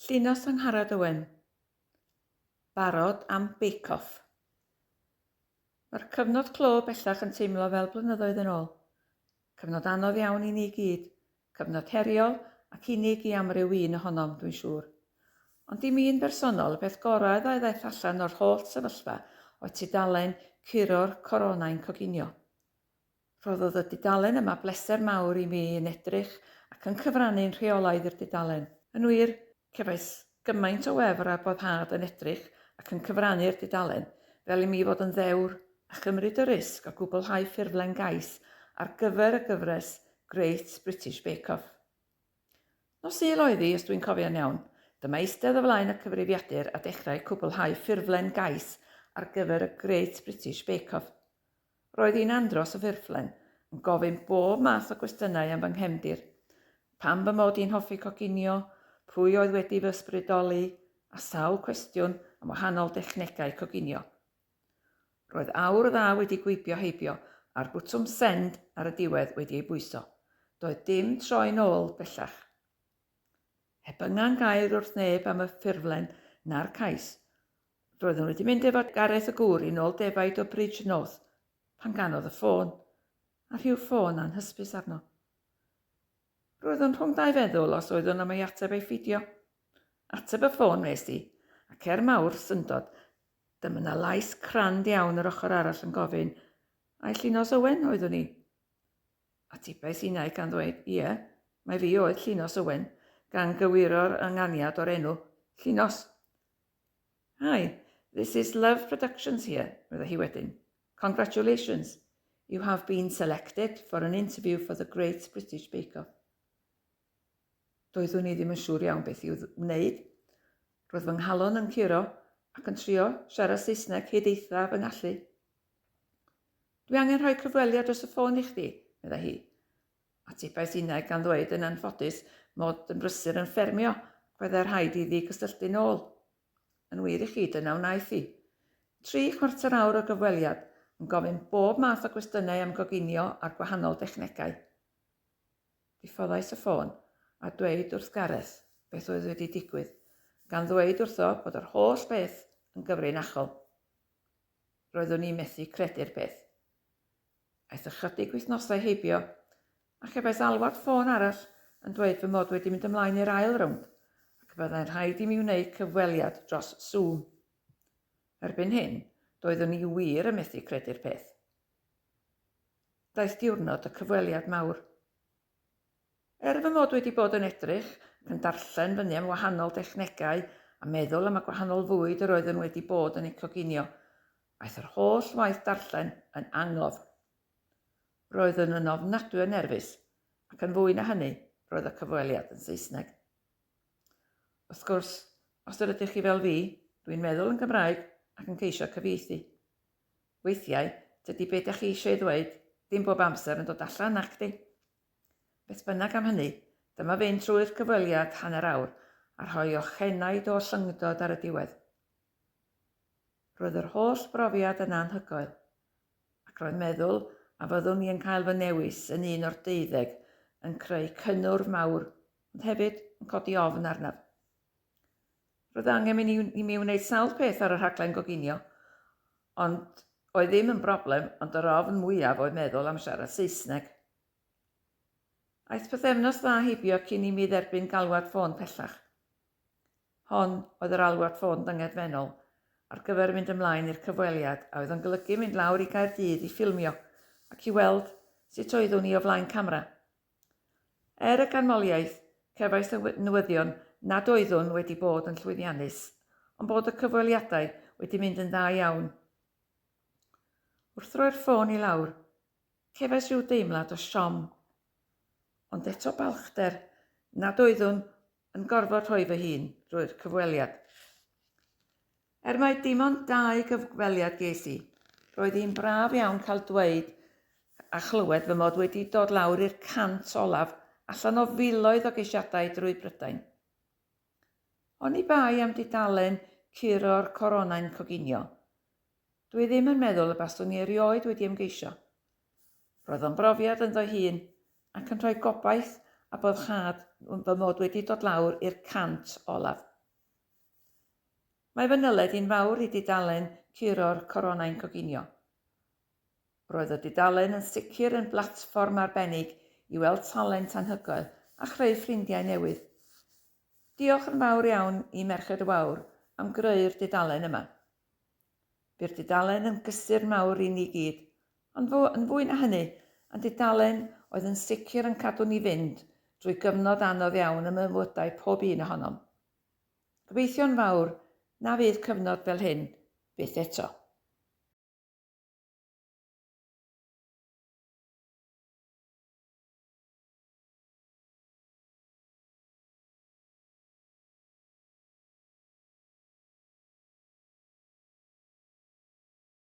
Llinos Angharad Owen. Barod am Bake Off. Mae'r cyfnod clo bellach yn teimlo fel blynyddoedd yn ôl. Cyfnod anodd iawn i ni gyd, cyfnod heriol ac unig i amryw un ohonom, dwi'n siŵr. Ond i mi'n bersonol, y peth gorau ddaeth allan o'r holl sefyllfa oedd tudalen Curo'r Coronau'n Coginio. Rhoddodd y dudalen yma bleser mawr i mi yn edrych ac yn cyfrannu'n rheolaidd i'r dudalen. Yn wir, cefais gymaint o wefr a boddhad yn edrych ac yn cyfrannu i'r dudalen, fel i mi fod yn ddewr a chymryd y risg o gwblhau ffurflen gais ar gyfer y gyfres Great British Bake Off. Nos Sul oedd hi, os dwi'n cofio'n iawn. Dyma eistedd o flaen y cyfrifiadur a dechrau cwblhau ffurflen gais ar gyfer y Great British Bake Off. Roedd hi'n andros o ffurflen, yn gofyn bob math o gwestiynau am fy nghefndir. Pam fy mod i'n hoffi coginio, pwy oedd wedi fy ysbrydoli, a sawl cwestiwn am wahanol dechnegau coginio. Roedd awr dda wedi gwibio heibio a'r bwtwm send ar y diwedd wedi ei bwyso. Doedd dim troi'n ôl bellach. Heb yngan gair wrth neb am y ffurflen na'r cais, Roeddwn wedi mynd efo Gareth y gŵr i nôl defaid o Bridge North pan ganodd y ffôn, a rhyw ffôn anhysbys arno. Roeddwn rhwng dau feddwl os oeddwn am ei ateb ei pheidio. Ateb y ffôn wnes i, ac er mawr syndod, dyma 'na lais crand iawn yr ochr arall yn gofyn, Ai Llinos Owen oeddwn i? Atebais innau gan ddweud, Ie, mai fi oedd Llinos Owen, gan gywiro'r ynganiad o'r enw Llinos. Hi, this is Love Productions here, meddai hi wedyn. Congratulations, you have been selected for an interview for the Great British Bake Off. Doeddwn i ddim yn siŵr iawn beth i'w wneud. Roedd fy nghalon yn curo ac yn trio siarad Saesneg hyd eitha fy ngallu. Dwi angen rhoi cyfweliad dros y ffôn i chdi, meddai hi. Atebais innau gan ddweud yn anffodus mod yn brysur yn ffermio ac byddai rhaid iddi gysylltu'n ôl. Yn wir i chi, dyna wnaeth hi. 3/4 awr o gyfweliad, yn gofyn bob math o gwestiynau am goginio a'r gwahanol dechnegau. Diffoddais y ffôn a dweud wrth Gareth beth oedd wedi digwydd, gan ddweud wrtho bod yr holl beth yn gyfrinachol. Roeddwn i'n methu credu'r peth. Aeth ychydig wythnosau heibio, a chefais alwad ffôn arall yn dweud fy mod wedi mynd ymlaen i'r ail rownd ac y byddai'n rhaid i mi wneud cyfweliad dros Zoom. Erbyn hyn, doeddwn i wir yn methu credu'r peth. Daeth diwrnod y cyfweliad mawr. Er fy mod wedi bod yn edrych ac yn darllen fyny am wahanol dechnegau a meddwl am y gwahanol fwyd yr oeddwn wedi bod yn eu coginio, aeth yr holl waith darllen yn angof. Roeddwn yn ofnadwy o nerfus, ac yn fwy na hynny, roedd y cyfweliad yn Saesneg. Wrth gwrs, os yr ydych chi fel fi, dwi'n meddwl yn Gymraeg ac yn ceisio cyfieithu. Weithiau, dydy be dach chi eisiau ei ddweud ddim bob amser yn dod allan, nacdi? Beth bynnag am hynny, dyma fynd trwy'r cyfweliad hanner awr a rhoi ochenaid o ollyngdod ar y diwedd. Roedd yr holl brofiad yn anhygoel, ac roedd meddwl a fyddwn i yn cael fy newis yn un o'r deuddeg yn creu cynnwrf mawr, ond hefyd yn codi ofn arnaf. Roedd angen i mi wneud sawl peth ar y rhaglen goginio, ond oedd ddim yn broblem, ond yr ofn mwyaf oedd meddwl am siarad Saesneg. Aeth pythefnos dda heibio cyn i mi dderbyn galwad ffôn pellach. Hon oedd yr alwad ffôn dyngedfennol ar gyfer mynd ymlaen i'r cyfweliad a oedd yn golygu mynd lawr i Gaerdydd i ffilmio ac i weld sut oeddwn i o flaen camera. Er y ganmoliaeth, cefais y newyddion nad oeddwn wedi bod yn llwyddiannus, ond bod y cyfweliadau wedi mynd yn dda iawn. Wrth roi'r ffôn i lawr, cefais rhyw deimlad o siom, ond eto balchder nad oeddwn yn gorfod rhoi fy hun drwy'r cyfweliad. Er mai dim ond dau gyfweliad ges i, roedd hi'n braf iawn cael dweud a chlywed fy mod wedi dod lawr i'r 100 olaf allan o filoedd o geisiadau drwy Brydain. Oni bai am dudalen Curo'r Coronau'n Coginio, dwi ddim yn meddwl y baswn i erioed wedi ymgeisio. Roedd o'n brofiad ynddo'i hun ac yn rhoi gobaith a boddhad fy mod wedi dod lawr i'r 100 olaf. Mae fy nyled i'n fawr i dudalen Curo'r Coronau'n Coginio. Roedd y dudalen yn sicr yn blatfform arbennig i weld talent anhygoel a chreu ffrindiau newydd. Diolch yn fawr iawn i Merched y Wawr am greu'r dudalen yma. Bu'r dudalen yn gysur mawr i ni gyd, ond fo, yn fwy na hynny, yn dudalen oedd yn sicr yn cadw ni fynd drwy gyfnod anodd iawn ym mywydau pob un ohonom. Gobeithio'n fawr na fydd cyfnod fel hyn byth eto.